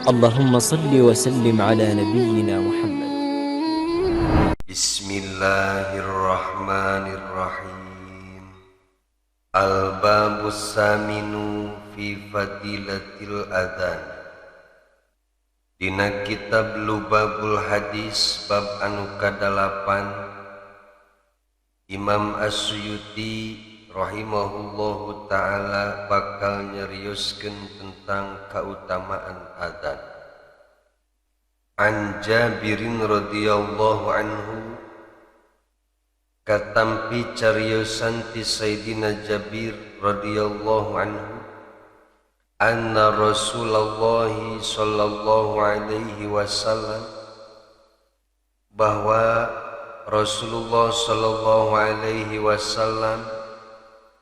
اللهم صل وسلم على نبينا محمد. Bismillahirrahmanirrahim. Al-babus saminu fi fadilatil adzan. Dina kitab Lubabul Hadis bab anu kadalapan, Imam As-Suyuti rahimahullahu taala bakal nyerioskeun tentang kautamaan adzan. An Jabirin radhiyallahu anhu, katampi cariosan ti Sayyidina Jabir radhiyallahu anhu, anna Rasulullah sallallahu alaihi wasallam, bahwa Rasulullah sallallahu alaihi wasallam,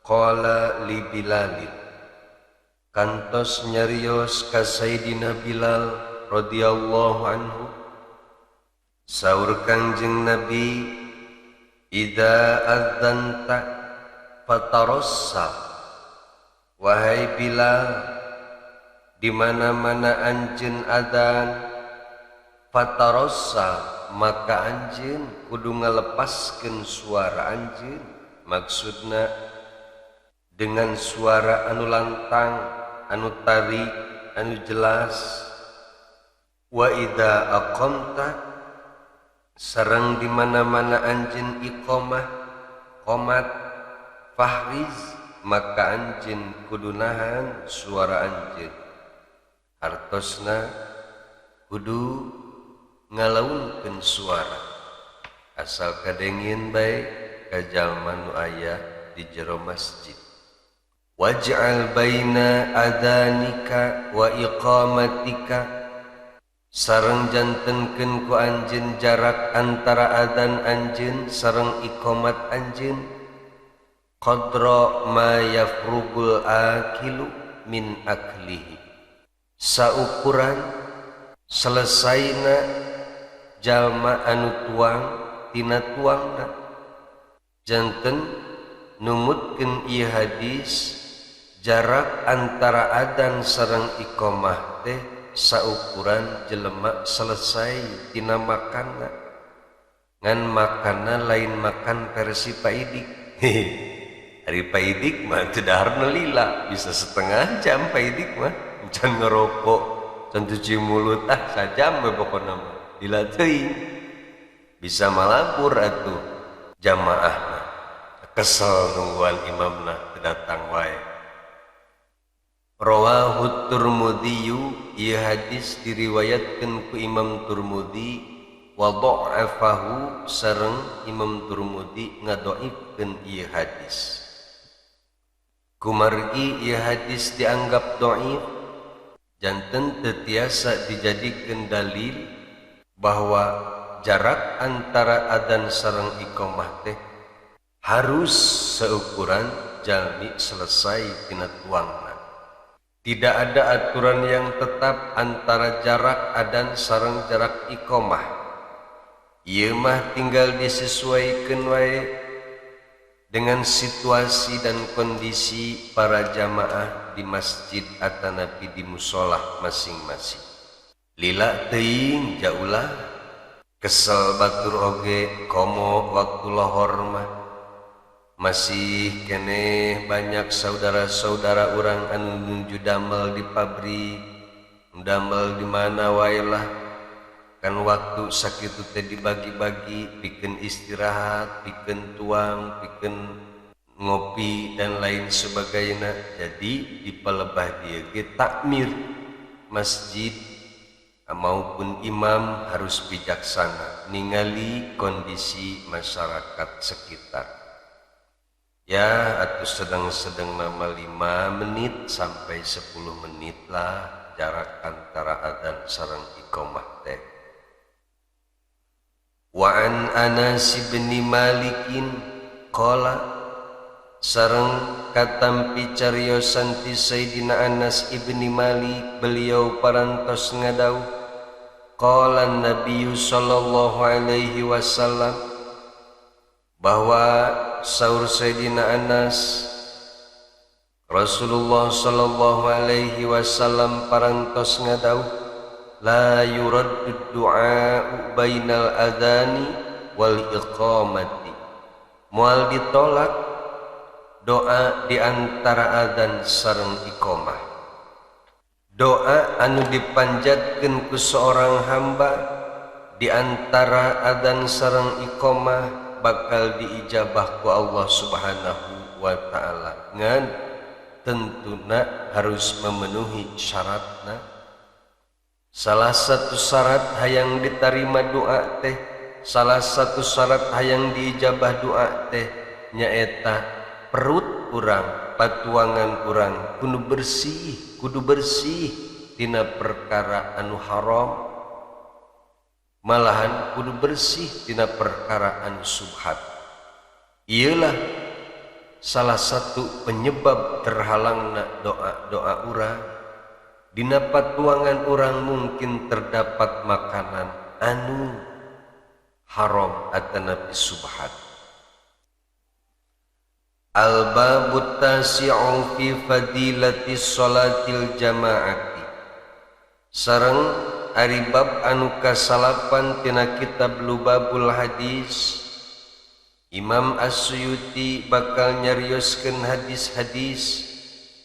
qala li Bilal, kantos nyarios ka Sayyidina Bilal radhiyallahu anhu, saur Kangjeng Nabi, idza adzanta fatarassal. Wahai Bilal, di mana-mana anjeun adzan, fatarassal, maka anjeun kudu ngalepaskeun suara anjeun, maksudna dengan suara anu lantang, anu tarik, anu jelas. Wa idza aqamta, sareng di mana-mana anjeun iqamah, qomat, fahriz, maka anjeun kudu nahan suara anjeun, hartosna kudu ngalaunkeun suara asal kadengin bae ka jalma nu aya di jero masjid. Waj'al baina adzanika wa iqamatika, sareng jantenkeun ku anjeun jarak antara adzan anjeun sareng iqamat anjeun, qadra ma yafrugul akilu min aklihi, saukuran selesaina jalma anu tuang tina tuangna. Janten numutkeun ieu hadis, jarak antara adzan sareng iqamah teh saukuran jelema selesai tina makanna. Ngan makanna lain makan versi Pak Idik. Hari Pak Idik mah teu daharna lila, bisa setengah jam Pak Idik mah, can ngerokok, can cuci mulut, ah sajam we pokona mah. Lila teuing. Bisa malapur atuh jamaahna. Kesel nungguan imamna teu datang wae. Rawahu Turmudi, ieu hadis diriwayatkeun ku Imam Turmudi, wa dha'afahu, sareng Imam Turmudi ngadhaifkeun ieu hadis. Kumargi ieu hadis dianggap dhaif, janten teu tiasa dijadikeun dalil bahwa jarak antara adzan sareng iqamah teh harus seukuran jalmi selesai tina tuangna. Tidak ada aturan yang tetap antara jarak adzan sareng jarak iqamah. Ieu mah tinggal disesuaikan wae dengan situasi dan kondisi para jamaah di masjid atanapi di musola masing-masing. Lila teuing jaulah, kesel batur oge komo waktu lohor mah. Masih keneh banyak saudara-saudara urang anu nuju damel di pabrik, damel di mana wae lah. Kan waktu sakitu teh dibagi-bagi, pikeun istirahat, pikeun tuang, pikeun ngopi dan lain sebagainya. Jadi di palebah dieu ge takmir masjid maupun imam harus bijaksana ningali kondisi masyarakat sekitar. Ya, atau sedang-sedang nama 5 menit sampai 10 menit lah jarak antara adzan sareng iqamah teh. Wa an Anas bin Malikin qala, sareng katampi cariosan ti Sayyidina Anas ibni Malik, beliau parantos ngadau, qala Nabi sallallahu alaihi wasallam, bahwa saur Sayyidina Anas, Rasulullah sallallahu alaihi wasallam parantos ngadau, la yuraddu du'a bainal adzani wal iqamati, moal ditolak doa di antara adzan sareng iqamah. Doa anu dipanjatkeun ku seorang hamba di antara adzan sareng iqamah bakal diijabah ku Allah Subhanahu wa taala. Ngan tentuna harus memenuhi syaratna. Salah satu syarat hayang diterima doa teh, salah satu syarat hayang diijabah doa teh nyaeta perut urang, patuangan urang kudu bersih tina perkara anu haram, malahan kudu bersih tina perkara anu subhat. Iyalah salah satu penyebab terhalangna doa-doa urang. Dina patuangan urang mungkin terdapat makanan anu haram atanapi subhat. Al-babu tasi'u fi fadilati sholatil jama'ati. Sareng ari bab anu kasalapan tina kitab Lubabul Hadis, Imam As-Suyuti bakal nyarioskeun hadis-hadis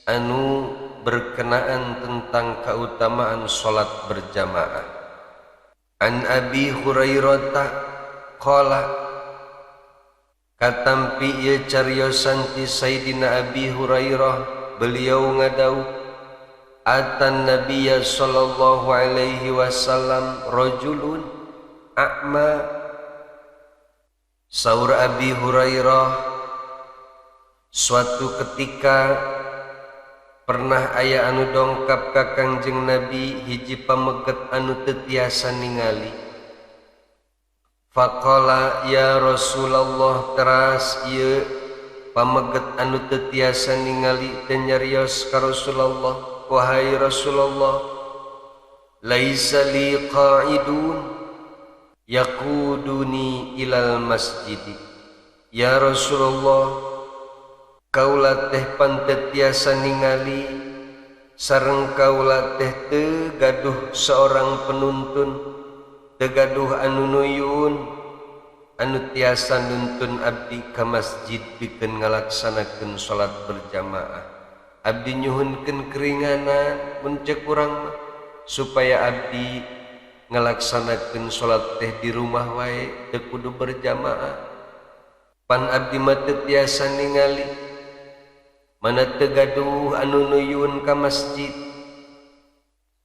anu berkenaan tentang keutamaan salat berjamaah. An Abi Hurairah qala, katampi ieu cariosan ti Sayyidina Abi Hurairah, beliau ngadau atan Nabiyya sallallahu alaihi wasallam rajulun a'ma. Saur Abi Hurairah, suatu ketika pernah aya anu dongkap ka Kangjeng Nabi hiji pameget anu teu tiasa ningali. Faqala ya Rasulullah, teras ieu pameget anu teu tiasa ningali teh nyarios ka Rasulullah, wahai Rasulullah, laisa li qa'idun yaquduni ilal masjid. Ya Rasulullah, kaula teh pan teu tiasa ningali sareng kaula teh teu gaduh seorang penuntun, teu gaduh anu nuyun anu tiasa nuntun abdi ka masjid pikeun ngalaksanakeun salat berjamaah. Abdi nyuhunkeun keringanan mun ceuk urang mah supaya abdi ngalaksanakeun salat teh di rumah wae, teu kudu berjamaah. Pan abdi mah teu tiasa ningali, mana teu gaduh anu nuyun ka masjid.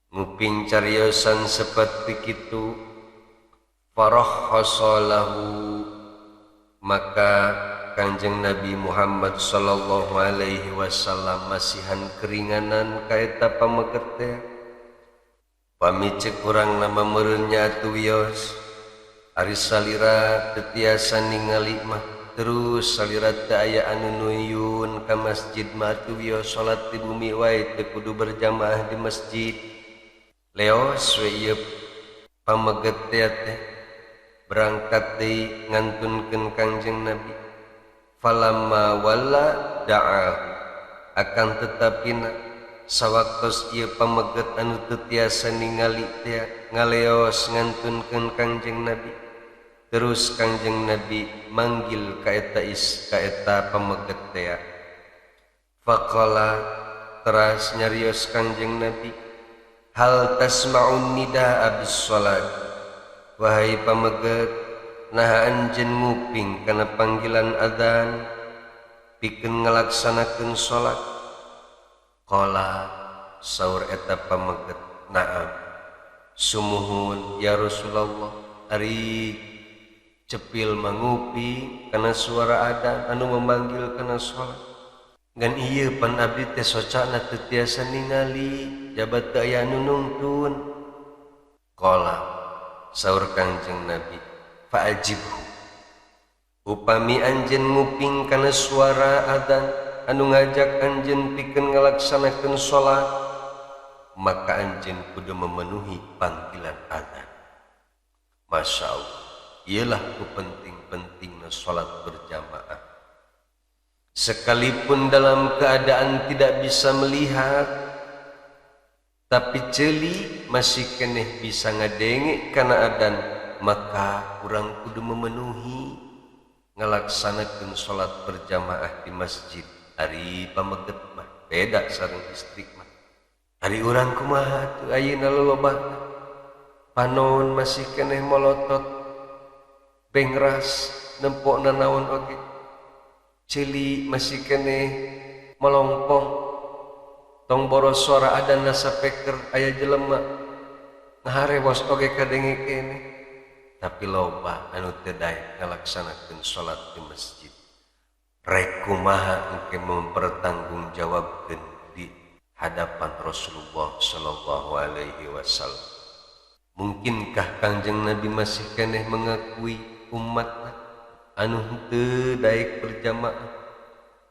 Nguping cariosan seperti kitu, farahhasalahu, maka Kanjeng Nabi Muhammad sallallahu alaihi wasallam masihan keringanan ka eta pameget teh. Pami ceuk urang nama meureun nya atuh wios, ari salira teu tiasa ningali mah, terus salira teu aya anu nuyun ka masjid mah atuh wios salat di bumi wae teu kudu berjamaah di masjid. Leos we ieu pameget teh berangkat deui ngantunkeun Kangjeng Nabi. Falamma walla da'ahu, akan tetapi sawaktos ieu pameget anu teu tiasa ningali teh ngaleos ngantunkeun Kangjeng Nabi, terus Kangjeng Nabi manggil ka eta ka eta pameget teh. Faqala, teras nyarios Kangjeng Nabi, hal tasma'un nidaa bis shalat, wahai pameget, naha anjeun nguping kana panggilan adzan pikeun ngalaksanakeun salat. Qala, saur eta pameget, na'am, sumuhun ya Rasulullah, ari cepil mangupi kana suara adzan anu memanggil kana salat. Ngan ieu pan abdi teh socana teu tiasa ningali, jabat teu aya anu nungtun. Qala, saur Kangjeng Nabi, fa'ajibhu, upami anjeun nguping kana suara adzan anu ngajak anjeun pikeun ngalaksanakeun salat, maka anjeun kudu memenuhi panggilan adzan. Masya Allah, iyalah ku penting-pentingna salat berjamaah. Sekalipun dalam keadaan tidak bisa melihat, Tapi ceuli masih keneh bisa ngadenge kana adan, maka urang kudu memenuhi ngalaksanakeun salat berjamaah di masjid. Ari pameget mah beda sareng istri mah. Ari urang kumaha tuh ayeuna lolobana panon masih keneh molotot bengras nempokna naon oge, ceuli masih keneh melongpong tong boros suara adan sapeker aya jelema ngaharewos oge kadenge keneh. Tapi loba anu teu daek ngalaksanakeun salat di masjid. Rek kumaha engke mempertanggungjawabkeun di hadapan Rasulullah sallallahu alaihi wasallam. Mungkinkah Kangjeng Nabi masih keneh mengakui umatna anu henteu daek berjamaah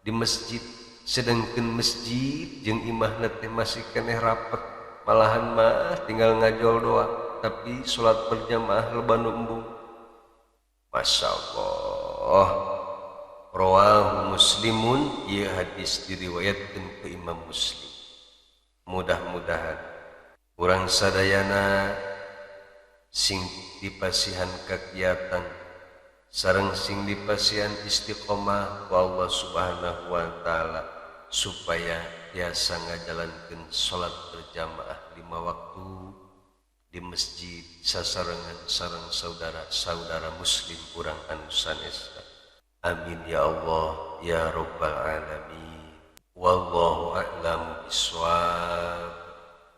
di masjid, sedangkan masjid jeung imahna teh masih keneh rapet, malahan mah tinggal ngajol doang, tapi salat berjamaah loba nu embung. Masya Allah. Rawahu Muslimun, ieu hadis diriwayatkeun ku Imam Muslim. Mudah-mudahan urang sadayana sing dipasihan kagiatan sareng sing dipasihan istiqomah ku Allah Subhanahu wa taala supaya tiasa ngajalankeun salat berjamaah 5 waktu di masjid sasarengan sareng saudara-saudara muslim urang anu sanesna. Amin ya Allah ya rabbal alamin. Wallahu a'lam bishawab.